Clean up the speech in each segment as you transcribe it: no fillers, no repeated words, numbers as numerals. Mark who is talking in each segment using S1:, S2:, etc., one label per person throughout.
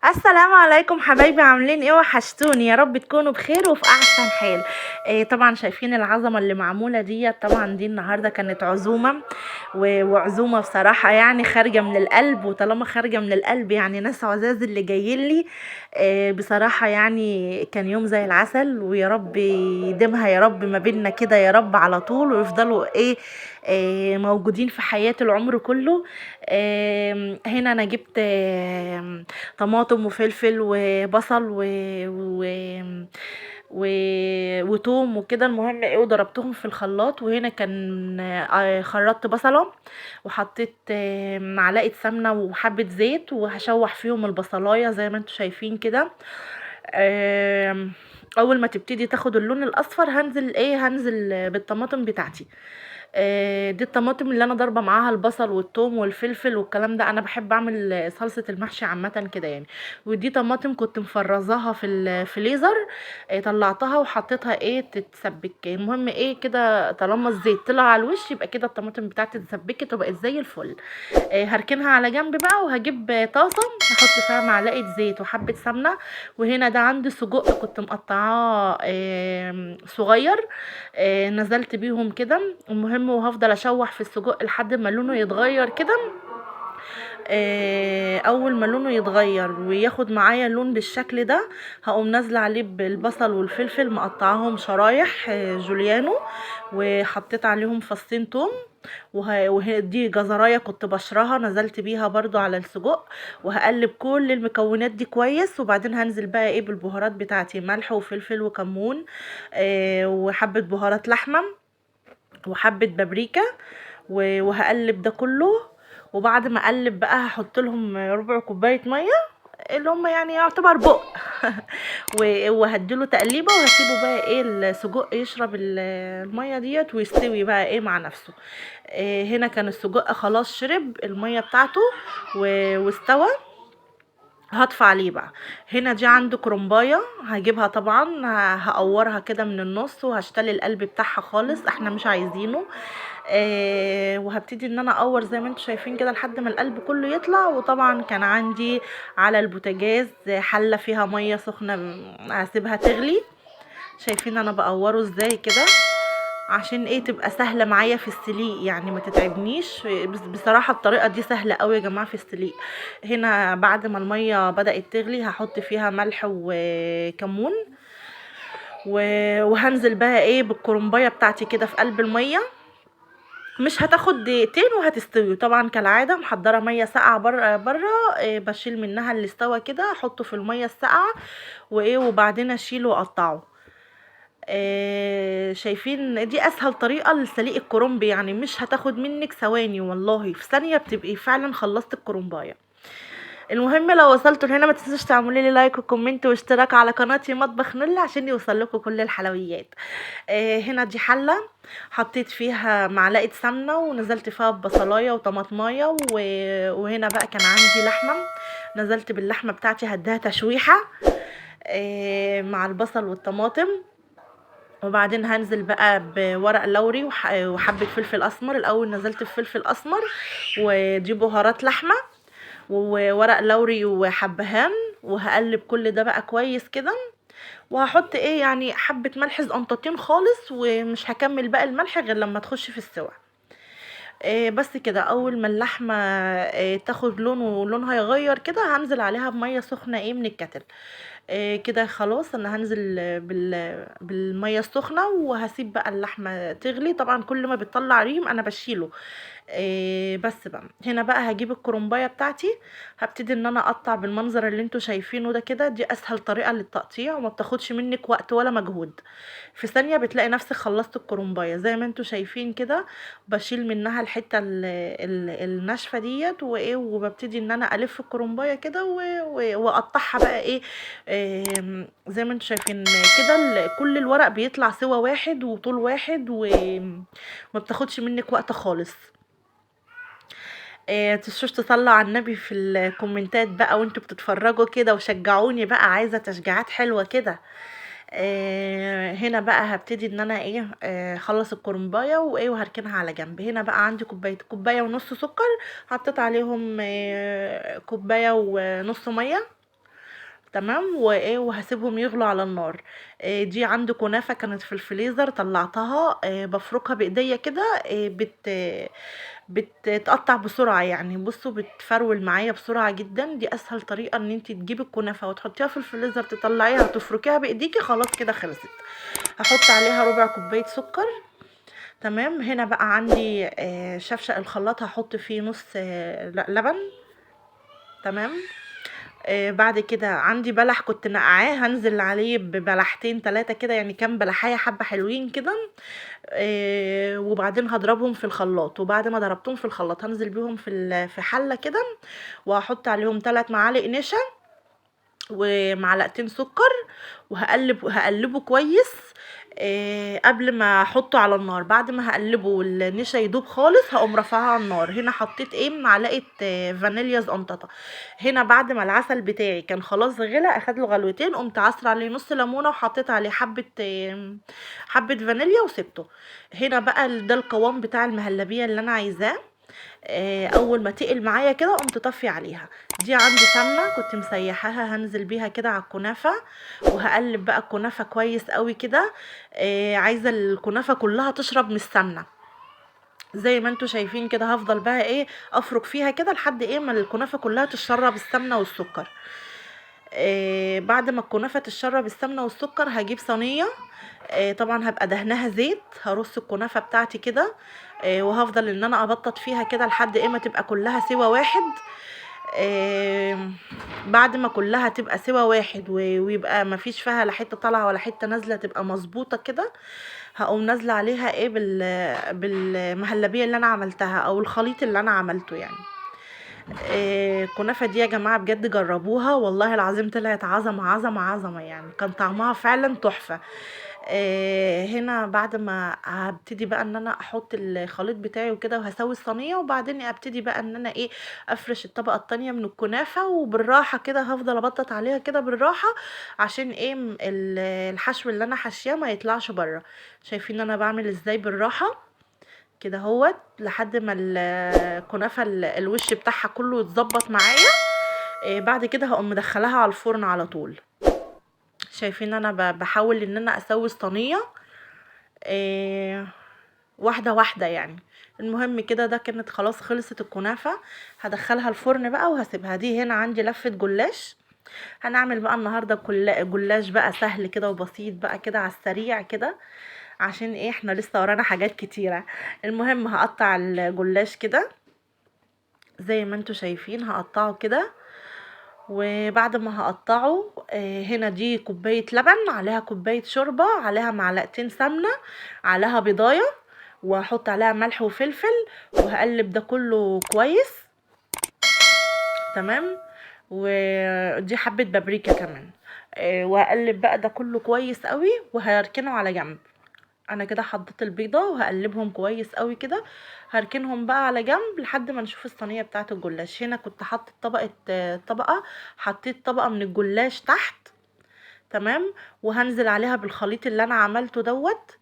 S1: السلام عليكم حبايبي، عاملين ايه؟ وحشتوني، يا رب تكونوا بخير وفي احسن حال. إيه طبعا شايفين العظمة اللي معمولة دي. طبعا دي النهارده كانت عزومة وعزومه بصراحة يعني خارجه من القلب، وطالما خارجه من القلب يعني ناس عزاز اللي جايين لي. إيه بصراحة يعني كان يوم زي العسل، ويا رب يديمها يا رب ما بيننا كده يا رب على طول، ويفضلوا إيه موجودين في حياة العمر كله. هنا انا جبت طماطم وفلفل وبصل وتوم وكده. المهم ايه، وضربتهم في الخلاط. وهنا كان خرطت بصله وحطيت معلقه سمنه وحبه زيت، وهشوح فيهم البصلايه زي ما انتم شايفين كده. اول ما تبتدي تاخد اللون الاصفر هنزل بالطماطم بتاعتي. دي الطماطم اللي انا ضاربه معاها البصل والثوم والفلفل والكلام ده. انا بحب اعمل صلصه المحشي عامة كده يعني. ودي طماطم كنت مفرزاها في الفريزر، طلعتها وحطيتها تتسبك. المهم كده طالما الزيت طلع على الوش يبقى كده الطماطم بتاعتي اتسبكت وبقت زي الفل. هركنها على جنب بقى، وهجيب طاسه هحط فيها معلقه زيت وحبه سمنه. وهنا ده عندي سجق كنت مقطعاه صغير، نزلت بيهم كده. المهم وهفضل اشوح في السجق لحد ما لونه يتغير كده. اول ما لونه يتغير وياخد معايا لون بالشكل ده، هقوم نازله عليه بالبصل والفلفل مقطعاهم شرايح جوليانو، وحطيت عليهم فصين توم، ودي جزرايه كنت بشرها نزلت بيها برضو على السجق. وهقلب كل المكونات دي كويس، وبعدين هنزل بقى بالبهارات بتاعتي، ملح وفلفل وكمون، وحبه بهارات لحمه وحبه بابريكا، وهقلب ده كله. وبعد ما اقلب بقى هحط لهم ربع كوباية مية اللي هم يعني يعتبر بق وهديله تقليبه، وهسيبه بقى السجق يشرب المية ديت ويستوي بقى مع نفسه. هنا كان السجق خلاص شرب المية بتاعته واستوى. هطفي عليه بقى. هنا دي عندي كرنبايه هجيبها طبعا، هقورها كده من النص وهشتلي القلب بتاعها خالص، احنا مش عايزينه. وهبتدي ان انا اقور زي ما انتم شايفين كده لحد ما القلب كله يطلع. وطبعا كان عندي على البوتاجاز حله فيها مية سخنة هسيبها تغلي. شايفين انا بقوره ازاي كده عشان تبقى سهلة معايا في السليق، يعني ما تتعبنيش. بس بصراحة الطريقة دي سهلة قوي يا جماعة في السليق. هنا بعد ما المية بدات تغلي هحط فيها ملح وكمون، وهنزل بقى بالكرنبايه بتاعتي كده في قلب المية. مش هتاخد دقيقتين وهتستوي. طبعا كالعادة محضرة مية ساقعه بره، بشيل منها اللي استوى كده احطه في المية الساقعه وبعدين اشيله واقطعه. شايفين دي اسهل طريقه لسليق الكرنب، يعني مش هتاخد منك ثواني والله، في ثانية بتبقي فعلا خلصت الكرنبايه. المهم لو وصلتوا لهنا ما تنسوش تعملوا لي like و comment واشتراك على قناتي مطبخ نولا عشان يوصل لكم كل الحلويات. هنا دي حله حطيت فيها معلقه سمنه ونزلت فيها ببصلايه وطماطمايه، وهنا بقى كان عندي لحمه، نزلت باللحمه بتاعتي هديها تشويحه، مع البصل والطماطم. وبعدين هنزل بقى بورق لوري وحبه فلفل اسمر. الاول نزلت بفلفل اسمر ودي بهارات لحمه وورق لوري وحبهان، وهقلب كل ده بقى كويس كده. وهحط يعني حبه ملح زقنطتين خالص، ومش هكمل بقى الملح غير لما تخش في السوا. بس كده. اول ما اللحمة تاخد لون ولونها يغير كده هنزل عليها بميه سخنة من الكتل. كده خلاص انا هنزل بالمية السخنة، وهسيب بقى اللحمة تغلي. طبعا كل ما بتطلع ريم انا بشيله. بس بقى هنا بقى هجيب الكرنبايه بتاعتي، هبتدي ان انا اقطع بالمنظر اللي انتوا شايفينه ده كده. دي اسهل طريقه للتقطيع وما بتاخدش منك وقت ولا مجهود، في ثانية بتلاقي نفسك خلصت الكرنبايه زي ما انتوا شايفين كده. بشيل منها الحتة الناشفه ديت وببتدي ان انا الف الكرنبايه كده واقطعها بقى زي ما انتوا شايفين كده. كل الورق بيطلع سوا واحد وطول واحد، وما بتاخدش منك وقت خالص. تنسوش تصلوا على النبي في الكومنتات بقى وانتوا بتتفرجوا كده، وشجعوني بقى، عايزه تشجيعات حلوة كده. هنا بقى هبتدي ان انا اخلص الكرنبايه وهركنها على جنب. هنا بقى عندي كوباية ونص سكر، حطيت عليهم كوباية ونص مية، تمام. وايه، وهسيبهم يغلوا على النار. دي عندي كنافة كانت في الفليزر طلعتها، بفركها بايديا كده، بتتقطع بسرعة يعني. بصوا بتفرول معايا بسرعة جدا. دي اسهل طريقة ان انتي تجيبي الكنافة وتحطيها في الفليزر، تطلعيها وتفركيها بايديكي، خلاص كده خلصت. هحط عليها ربع كوباية سكر. تمام. هنا بقى عندي شفشق الخلاط، هحط فيه نص لبن. تمام. بعد كده عندي بلح كنت نقعاه، هنزل عليه ببلحتين 3 كده، يعني كام بلحايه حبه حلوين كده. وبعدين هضربهم في الخلاط، وبعد ما ضربتهم في الخلاط هنزل بيهم في حله كده، وهحط عليهم 3 معالق نشا ومعلقتين سكر، هقلبه كويس قبل ما احطه على النار. بعد ما هقلبه والنشا يدوب خالص هقوم رافعاه على النار. هنا حطيت معلقه فانيليا زقنططه. هنا بعد ما العسل بتاعي كان خلاص غلى، اخد له غلوتين، قمت عصره عليه نص ليمونه وحطيت عليه حبه فانيليا وسبته. هنا بقى ده القوام بتاع المهلبيه اللي انا عايزاه. اول ما تقل معايا كده قمت طافية عليها. دي عندي سمنه كنت مسيحاها، هنزل بيها كده على الكنافه، وهقلب بقى الكنافه كويس قوي كده. عايزه الكنافه كلها تشرب من السمنة زي ما انتوا شايفين كده. هفضل بقى افرك فيها كده لحد ما الكنافه كلها تشرب السمنة والسكر. بعد ما الكنافه تشرب السمنة والسكر هجيب صينية، طبعا هبقى دهنها زيت، هرص الكنافه بتاعتي كده، وهفضل ان انا ابطط فيها كده لحد ما تبقى كلها سوا واحد. بعد ما كلها تبقى سوا واحد ويبقى ما فيش فيها لا حتة طالعه ولا حتة نازله، تبقى مظبوطة كده، هقوم نازله عليها بالمهلبيه اللي انا عملتها او الخليط اللي انا عملته يعني. الكنافه دي يا جماعة بجد جربوها والله العظيم، طلعت عظمه عظمه عظمه يعني، كان طعمها فعلا تحفة. هنا بعد ما هبتدي بقى ان انا احط الخليط بتاعي وكده، وهسوي الصينية، وبعدين ابتدي بقى ان انا افرش الطبقة التانية من الكنافه، وبالراحه كده هفضل ابطط عليها كده بالراحة، عشان الحشو اللي انا حشياه ما يطلعش بره. شايفين انا بعمل ازاي بالراحة كده اهوت لحد ما الكنافه الوش بتاعها كله يتظبط معايا. بعد كده هقوم مدخلاها على الفرن على طول. شايفين انا بحاول ان انا اسوي الصينية، واحدة واحدة يعني. المهم كده ده كانت خلاص خلصت الكنافه، هدخلها الفرن بقى وهسيبها. دي هنا عندي لفه جلاش، هنعمل بقى النهارده جلاش بقى سهل كده وبسيط بقى كده على السريع كده، عشان احنا لسه ورانا حاجات كتيرة. المهم هقطع الجلاش كده زي ما انتوا شايفين، هقطعه كده. وبعد ما هقطعه، هنا دي كوباية لبن عليها كوباية شوربة عليها معلقتين سمنة عليها بيضاية، وهحط عليها ملح وفلفل، وهقلب ده كله كويس. تمام. ودي حبة بابريكا كمان، وهقلب بقى ده كله كويس قوي وهركنه على جنب. انا كده حطيت البيضة وهقلبهم كويس قوي كده، هركنهم بقى على جنب لحد ما نشوف الصينية بتاعة الجلاش. هنا كنت حطيت طبقة، حطيت طبقة من الجلاش تحت. تمام. وهنزل عليها بالخليط اللي انا عملته دوت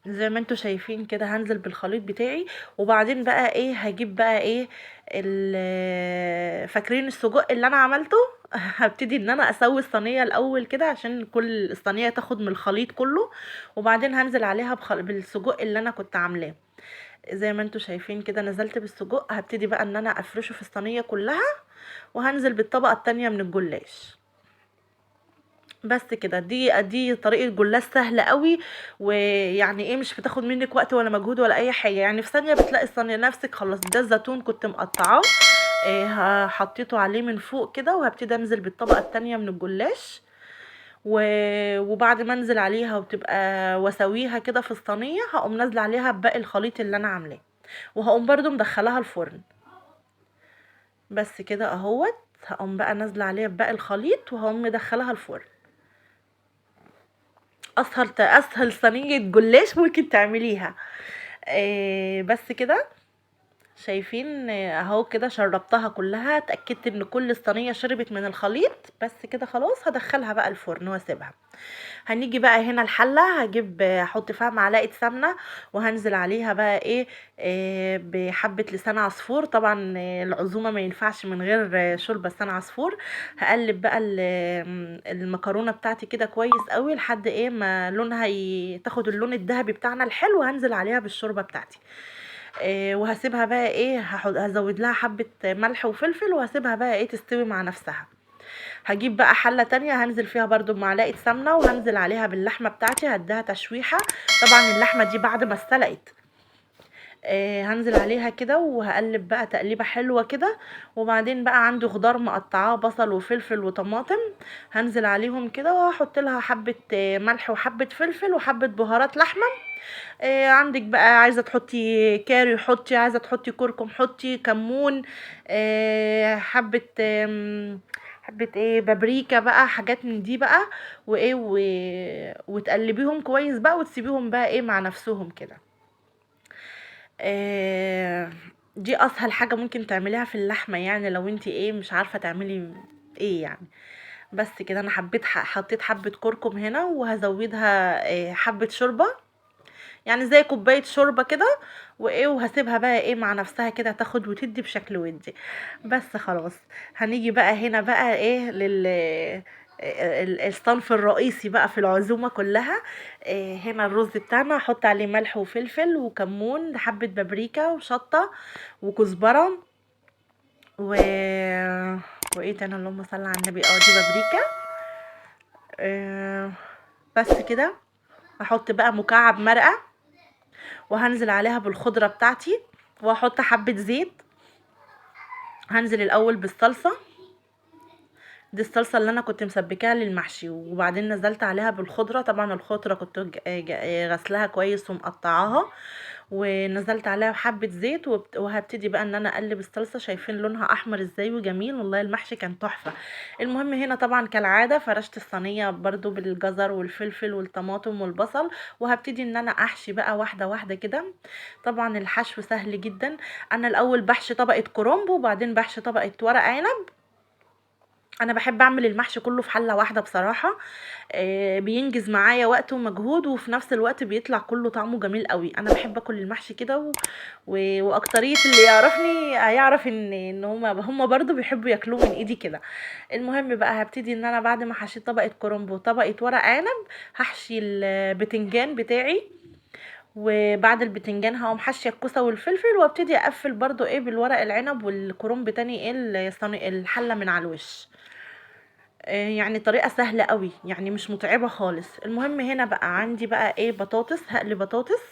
S1: زي ما انتوا شايفين كده، هنزل بالخليط بتاعي. وبعدين بقى هجيب بقى فاكرين السجق اللي انا عملته؟ هبتدي ان انا اسوي الصينية الاول كده عشان كل الصينية تاخد من الخليط كله، وبعدين هنزل عليها بالسجق اللي انا كنت عاملاه زي ما انتوا شايفين كده. نزلت بالسجق، هبتدي بقى ان انا افرشه في الصينية كلها، وهنزل بالطبقه التانية من الجلاش. بس كده. دي طريقه جلاش سهلة قوي، ويعني مش بتاخد منك وقت ولا مجهود ولا اي حاجة، يعني في ثانية بتلاقي الصينية نفسك خلصت. ده الزيتون كنت مقطعاه، حطيته عليه من فوق كده، وهبتدي انزل بالطبقه التانية من الجلاش. وبعد ما انزل عليها وتبقى واسويها كده في الصينية، هقوم نازله عليها بباقي الخليط اللي انا عاملاه، وهقوم برده مدخلاها الفرن. بس كده اهوت، هقوم بقى نازله عليها بباقي الخليط وهقوم مدخلاها الفرن. اسهل صينية جلاش ممكن تعمليها. بس كده. شايفين اهو كده شربتها كلها، اتاكدت ان كل الصينية شربت من الخليط. بس كده خلاص هدخلها بقى الفرن واسيبها. هنيجي بقى هنا الحلة، هجيب احط فيها معلقه سمنه، وهنزل عليها بقى ايه، بحبه لسان عصفور. طبعا العزومة ما ينفعش من غير شوربة لسان عصفور. هقلب بقى المكرونه بتاعتي كده كويس قوي لحد ايه ما لونها تاخد اللون الذهبي بتاعنا الحلو. هنزل عليها بالشوربه بتاعتي، وهسيبها بقى ايه، هزود لها حبه ملح وفلفل، وهسيبها بقى ايه تستوي مع نفسها. هجيب بقى حله تانية هنزل فيها برضو بمعلقه سمنه، وهنزل عليها باللحمه بتاعتي، هديها تشويحه. طبعا اللحمة دي بعد ما اتسلقت، هنزل عليها كده وهقلب بقى تقليبه حلوة كده. وبعدين بقى عندي خضار مقطعاه، بصل وفلفل وطماطم، هنزل عليهم كده، وهحط لها حبه ملح وحبه فلفل وحبه بهارات لحمه. عندك بقى عايزه تحطي كاري حطي، عايزه تحطي كركم حطي، كمون، حبه، حبه ايه بابريكا بقى، حاجات من دي بقى، وايه وتقلبيهم كويس بقى، وتسيبيهم بقى ايه مع نفسهم كده. دي اسهل حاجة ممكن تعمليها في اللحمة، يعني لو انتي ايه مش عارفه تعملي ايه يعني. بس كده انا حطيت حبه كركم هنا، وهزودها حبه شوربة، يعني زي كوباية شوربة كده، وايه وهسيبها بقى ايه مع نفسها كده تاخد وتدي بشكل ودي. بس خلاص. هنيجي بقى هنا بقى ايه لل الصنف الرئيسي بقى في العزومة كلها. هنا الرز بتاعنا هحط عليه ملح وفلفل وكمون، حبه بابريكا وشطه وكزبره وايه تاني، اللهم صل على النبي. دي بابريكا. بس كده. هحط بقى مكعب مرقه، وهنزل عليها بالخضره بتاعتي، واحط حبه زيت. هنزل الاول بالصلصه، دي الصلصه اللي انا كنت مسبكاها للمحشي، وبعدين نزلت عليها بالخضره. طبعا الخضرة كنت غسلها كويس ومقطعاها، ونزلت عليها بحبه زيت، وهبتدي بقى ان انا اقلب الصلصه. شايفين لونها احمر ازاي وجميل، والله المحشي كان تحفة. المهم هنا طبعا كالعادة فرشت الصينية برضو بالجزر والفلفل والطماطم والبصل، وهبتدي ان انا احشي بقى واحدة واحدة كده. طبعا الحشو سهل جدا، انا الاول بحشي طبقه كرنب، وبعدين بحشي طبقه ورق عنب. انا بحب اعمل المحشي كله في حله واحدة بصراحة، بينجز معايا وقت ومجهود، وفي نفس الوقت بيطلع كله طعمه جميل قوي. انا بحب اكل المحشي كده، واكتريه اللي يعرفني هيعرف ان هما برضو بيحبوا ياكلوه من ايدي كده. المهم بقى هبتدي ان انا بعد ما حشيت طبقه كرنب وطبقه ورق عنب، هحشي البتنجان بتاعي، وبعد البتنجان هقوم حاشية الكوسه والفلفل، وابتدي اقفل برضو ايه بالورق العنب والكرنب تاني ايه الحلة من على الوش. يعني طريقه سهلة قوي، يعني مش متعبة خالص. المهم هنا بقى عندي بقى ايه بطاطس، هقلي بطاطس،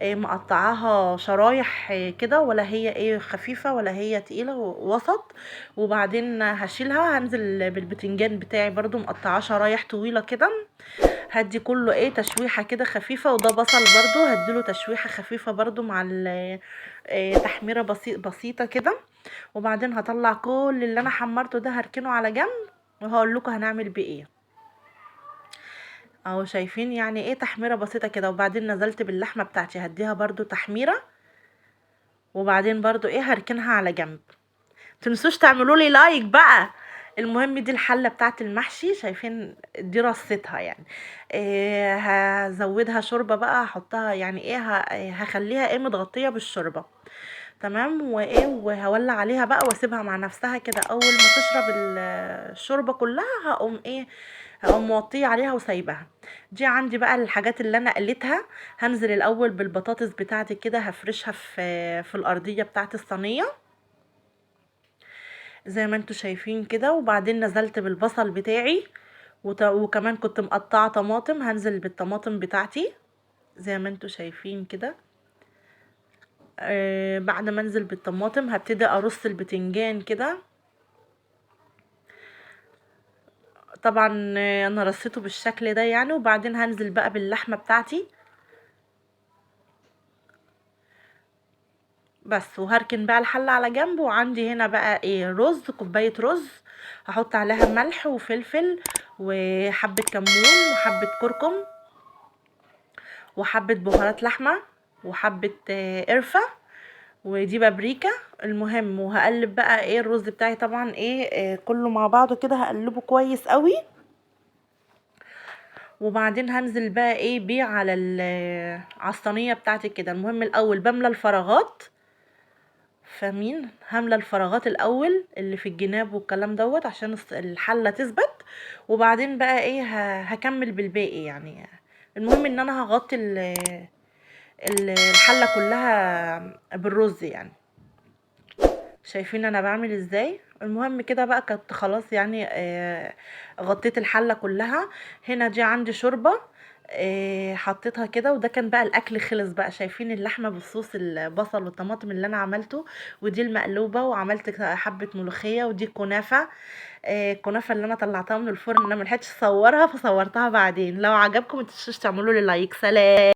S1: مقطعاها شرايح، كده، ولا هي ايه خفيفة ولا هي تقيلة، وسط. وبعدين هشيلها، هنزل بالبتنجان بتاعي برضو مقطعاه شرايح طويلة كده، هدي كله ايه تشويحه كده خفيفة. وده بصل برضو هديله تشويحه خفيفة برضو مع تحميره بسيطة كده. وبعدين هطلع كل اللي انا حمرته ده هركنه على جنب، وهقول لكم هنعمل بيه ايه. اهو شايفين يعني ايه تحميره بسيطة كده. وبعدين نزلت باللحمه بتاعتي هديها برضو تحميره، وبعدين برضو ايه هركنها على جنب. متنسوش تعملوا لي لايك بقى. المهم دي الحلة بتاعت المحشي، شايفين دي رصتها يعني. هزودها شوربة بقى، هحطها يعني ايه، هخليها ايه متغطيه بالشوربه، تمام. وايه وهولع عليها بقى واسيبها مع نفسها كده. اول ما تشرب الشوربة كلها هقوم ايه، هقوم موطيه عليها وسايبها. دي عندي بقى الحاجات اللي انا قليتها. هنزل الاول بالبطاطس بتاعتي كده، هفرشها في الارضية بتاعت الصينية زي ما انتوا شايفين كده. وبعدين نزلت بالبصل بتاعي، وكمان كنت مقطعه طماطم، هنزل بالطماطم بتاعتي زي ما انتوا شايفين كده. بعد ما انزل بالطماطم هبتدي ارص البتنجان كده. طبعا انا رصيته بالشكل ده يعني. وبعدين هنزل بقى باللحمه بتاعتي بس، وهركن بقى الحلة على جنب. وعندي هنا بقى ايه رز، كوباية رز هحط عليها ملح وفلفل وحبه كمون وحبه كركم وحبه بهارات لحمه وحبه قرفه ودي بابريكا. المهم وهقلب بقى ايه الرز بتاعي طبعا ايه كله مع بعضه كده، هقلبه كويس قوي. وبعدين هنزل بقى ايه بيه على على الصينية بتاعتي كده. المهم الاول بملى الفراغات، فاهمين؟ هملى الفراغات الاول اللي في الجناب والكلام دوت عشان الحلة تثبت، وبعدين بقى ايه هكمل بالباقي يعني. المهم ان انا هغطي الحلة كلها بالرز يعني. شايفين انا بعمل ازاي؟ المهم كده بقى كنت خلاص يعني غطيت الحلة كلها. هنا دي عندي شوربة، حطيتها كده، وده كان بقى الاكل خلص بقى. شايفين اللحمة بالصوص البصل والطماطم اللي انا عملته، ودي المقلوبة، وعملت حبه ملوخية، ودي الكنافه، الكنافه اللي انا طلعتها من الفرن انا ملحقتش اصورها فصورتها بعدين. لو عجبكم متنسوش تعملوا لي like. سلام.